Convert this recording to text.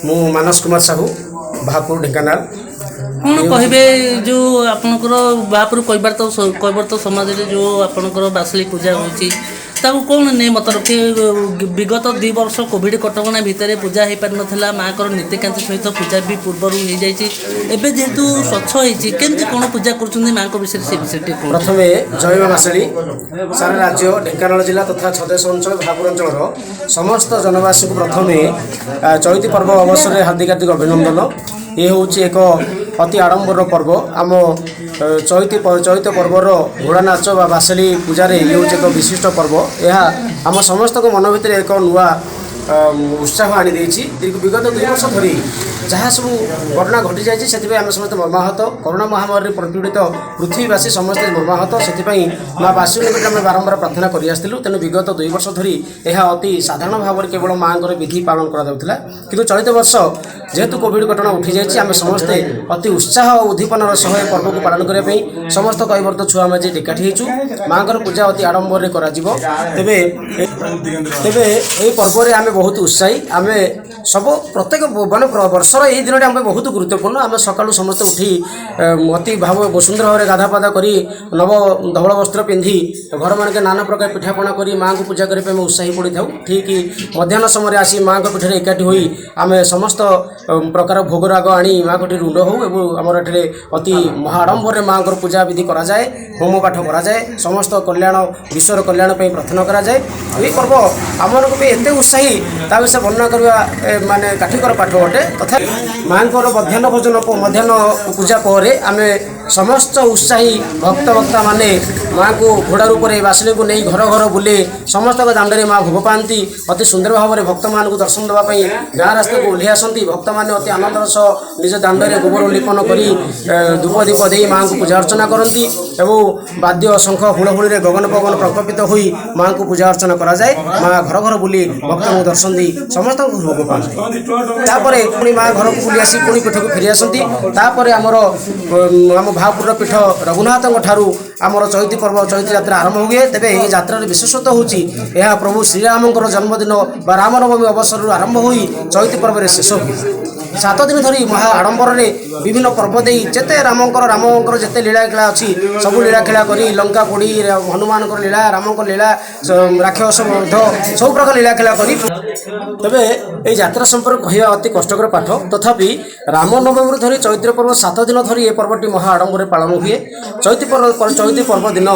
ମୁଁ ମାନସ କୁମାର ସାହୁ, ଭାପୁର, ଢେଙ୍କାନାଳ। କ'ଣ କହିବେ, ଯେଉଁ ଆପଣଙ୍କର ବାହାପୁର କୈବର୍ତ୍ତ ସମାଜରେ ଯେଉଁ ଆପଣଙ୍କର ବାସଲି ପୂଜା ହେଉଛି, ତାକୁ କ'ଣ ନେଇ ମତ ରଖି? ବିଗତ 2 ବର୍ଷ କୋଭିଡ଼ କଟକଣା ଭିତରେ ପୂଜା ହେଇପାରିନଥିଲା। ମାଆଙ୍କର ନୀତିକାନ୍ତି ସହିତ ପୂଜା ବି ପୂର୍ବରୁ ହେଇଯାଇଛି। ଏବେ ଯେହେତୁ ସ୍ୱଚ୍ଛ ହେଇଛି, କେମିତି କ'ଣ ପୂଜା କରୁଛନ୍ତି ମାଆଙ୍କ ବିଷୟରେ, ସେ ବିଷୟରେ ଟିକେ କୁହନ୍ତୁ। ପ୍ରଥମେ ଜୟ ମା ବାସେଳୀ। ସାରା ରାଜ୍ୟ, ଢେଙ୍କାନାଳ ଜିଲ୍ଲା ତଥା ଛଦେଶ ଅଞ୍ଚଳ, ଭାପୁର ଅଞ୍ଚଳର ସମସ୍ତ ଜନବାସୀଙ୍କୁ ପ୍ରଥମେ ଚୈତି ପର୍ବ ଅବସରରେ ହାର୍ଦ୍ଦିକ ହାର୍ଦ୍ଦିକ ଅଭିନନ୍ଦନ। ଏ ହେଉଛି ଏକ ଅତି ଆଡ଼ମ୍ବରର ପର୍ବ। ଆମ ଚୈତ ପର୍ବର ଘୋଡ଼ା ନାଚ ବା ବାସେଳୀ ପୂଜାରେ ଇଏ ହେଉଛି ଏକ ବିଶିଷ୍ଟ ପର୍ବ। ଏହା ଆମ ସମସ୍ତଙ୍କ ମନ ଭିତରେ ଏକ ନୂଆ ଉତ୍ସାହ ଆଣିଦେଇଛି। ବିଗତ 2 ବର୍ଷ ଧରି ଯାହା ସବୁ ଘଟଣା ଘଟିଯାଇଛି, ସେଥିପାଇଁ ଆମେ ସମସ୍ତେ ମର୍ମାହତ। କରୋନା ମହାମାରୀରେ ପ୍ରପୀଡ଼ିତ ପୃଥିବୀବାସୀ ସମସ୍ତେ ମର୍ମାହତ। ସେଥିପାଇଁ ମା ବାସେଳୀ ନିକଟରେ ଆମେ ବାରମ୍ବାର ପ୍ରାର୍ଥନା କରି ଆସିଥିଲୁ। ତେଣୁ ବିଗତ 2 ବର୍ଷ ଧରି ଏହା ଅତି ସାଧାରଣ ଭାବରେ କେବଳ ମାଆଙ୍କର ବିଧି ପାଳନ କରାଯାଉଥିଲା। କିନ୍ତୁ ଚଳିତ ବର୍ଷ ଯେହେତୁ କୋଭିଡ଼ କଟକଣା ଉଠିଯାଇଛି, ଆମେ ସମସ୍ତେ ଅତି ଉତ୍ସାହ ଓ ଉଦ୍ଦୀପନାର ସହ ଏ ପର୍ବକୁ ପାଳନ କରିବା ପାଇଁ ସମସ୍ତ କୈବର୍ତ୍ତ ଛୁଆ ଆମେ ଆଜି ଏକାଠି ହେଇଛୁ। ମାଆଙ୍କର ପୂଜା ଅତି ଆଡ଼ମ୍ବରରେ କରାଯିବ। ତେବେ ଏହି ପର୍ବରେ ଆମେ ବହୁତ ଉତ୍ସାହୀ। ଆମେ ସବୁ ପ୍ରତ୍ୟେକ ମାନେ ବର୍ଷର ଏହି ଦିନଟି ଆମ ପାଇଁ ବହୁତ ଗୁରୁତ୍ୱପୂର୍ଣ୍ଣ। ଆମେ ସକାଳୁ ସମସ୍ତେ ଉଠି ଅତି ଭାବ ସୁନ୍ଦର ଭାବରେ ଗାଧା ପାଧା କରି, ନବ ଧବଳ ବସ୍ତ୍ର ପିନ୍ଧି, ଘରମାନଙ୍କରେ ନାନା ପ୍ରକାର ପିଠାପଣା କରି ମାଆଙ୍କୁ ପୂଜା କରିବା ପାଇଁ ଆମେ ଉତ୍ସାହୀ ପଡ଼ିଥାଉ। ଠିକ୍ ମଧ୍ୟାହ୍ନ ସମୟରେ ଆସି ମାଆଙ୍କ ପୀଠରେ ଏକାଠି ହୋଇ ଆମେ ସମସ୍ତ ପ୍ରକାର ଭୋଗରାଗ ଆଣି ମାଆଙ୍କ ଠି ରୁଣ୍ଡ ହେଉ ଏବଂ ଆମର ଏଠାରେ ଅତି ମହାଆଡ଼ମ୍ବରରେ ମାଆଙ୍କର ପୂଜା ବିଧି କରାଯାଏ, ହୋମ ପାଠ କରାଯାଏ, ସମସ୍ତ କଲ୍ୟାଣ, ବିଶ୍ୱର କଲ୍ୟାଣ ପାଇଁ ପ୍ରାର୍ଥନା କରାଯାଏ। ଏହି ପର୍ବ ଆମମାନଙ୍କ ପାଇଁ ଏତେ ଉତ୍ସାହୀ, ତା ବିଷୟରେ ବର୍ଣ୍ଣନା କରିବା ମାନେ କାଠିକର ପାଠ ଅଟେ। ତଥାପି ମାଆଙ୍କର ମଧ୍ୟାହ୍ନ ଭୋଜନ, ମଧ୍ୟାହ୍ନ ପୂଜା ପରେ ଆମେ ସମସ୍ତ ଉତ୍ସାହୀ ଭକ୍ତ ଭକ୍ତାମାନେ ମାଆଙ୍କୁ ଘୋଡ଼ା ରୂପରେ ବାସିଲୀକୁ ନେଇ ଘର ଘର ବୁଲି ସମସ୍ତଙ୍କ ଦାଣ୍ଡରେ ମା ଭୋଗ ପାଆନ୍ତି। ଅତି ସୁନ୍ଦର ଭାବରେ ଭକ୍ତମାନଙ୍କୁ ଦର୍ଶନ ଦେବା ପାଇଁ ଗାଁ ରାସ୍ତାକୁ ଓହ୍ଲାଇ ଆସନ୍ତି। ଭକ୍ତମାନେ ଅତି ଆନନ୍ଦର ସହ ନିଜ ଦାଣ୍ଡରେ ଗୋବର ଲିପନ କରି, ଧୂପ ଦୀପ ଦେଇ ମାଆଙ୍କୁ ପୂଜା ଅର୍ଚ୍ଚନା କରନ୍ତି ଏବଂ ବାଦ୍ୟ, ଶଙ୍ଖ, ହୁଳହୁଳିରେ ଗଗନ ପବନ ପ୍ରକମ୍ପିତ ହୋଇ ମାଆଙ୍କୁ ପୂଜା ଅର୍ଚ୍ଚନା କରାଯାଏ। ମା ଘର ଘର ବୁଲି ଭକ୍ତଙ୍କୁ ଦର୍ଶନ ଦେଇ ସମସ୍ତଙ୍କୁ ଭୋଗ ପାଆନ୍ତି। ତାପରେ ପୁଣି ମା ଘରକୁ ବୁଲି ଆସି ପୁଣି ପୀଠକୁ ଫେରି ଆସନ୍ତି। ତାପରେ ଆମର ଆମ ଭାପୁରର ପୀଠ ରଘୁନାଥଙ୍କ ଠାରୁ ଆମର ଚୈତି ପର୍ବ, ଚୈତି ଯାତ୍ରା ଆରମ୍ଭ ହୁଏ। ତେବେ ଏହି ଯାତ୍ରାର ବିଶେଷତ୍ୱ ହେଉଛି, ଏହା ପ୍ରଭୁ ଶ୍ରୀରାମଙ୍କର ଜନ୍ମଦିନ ବା ରାମନବମୀ ଅବସରରୁ ଆରମ୍ଭ ହୋଇ ଚୈତି ପର୍ବରେ ଶେଷ ହୁଏ। 7 ଦିନ ଧରି ମହା ଆଡ଼ମ୍ବରରେ ବିଭିନ୍ନ ପର୍ବ ଦେଇ ଯେତେ ରାମଙ୍କର ଯେତେ ଲୀଳାଖେଳା ଅଛି, ସବୁ ଲୀଳାଖେଳା କରି, ଲଙ୍କା ପୋଡ଼ି, ହନୁମାନଙ୍କର ଲୀଳା, ରାମଙ୍କ ଲୀଳା, ରାକ୍ଷସ ବଧ, ସବୁ ପ୍ରକାର ଲୀଳାଖେଳା କରି। ତେବେ ଏହି ଯାତ୍ରା ସମ୍ପର୍କରେ କହିବା ଅତି କଷ୍ଟକର ପାଠ। ତଥାପି ରାମନବମୀରୁ ଧରି ଚୈତ୍ର ପର୍ବ 7 ଦିନ ଧରି ଏ ପର୍ବଟି ମହା ଆଡ଼ମ୍ବରରେ ପାଳନ ହୁଏ। ଚୈତି ପର୍ବ, ଚୈତି ପର୍ବ ଦିନ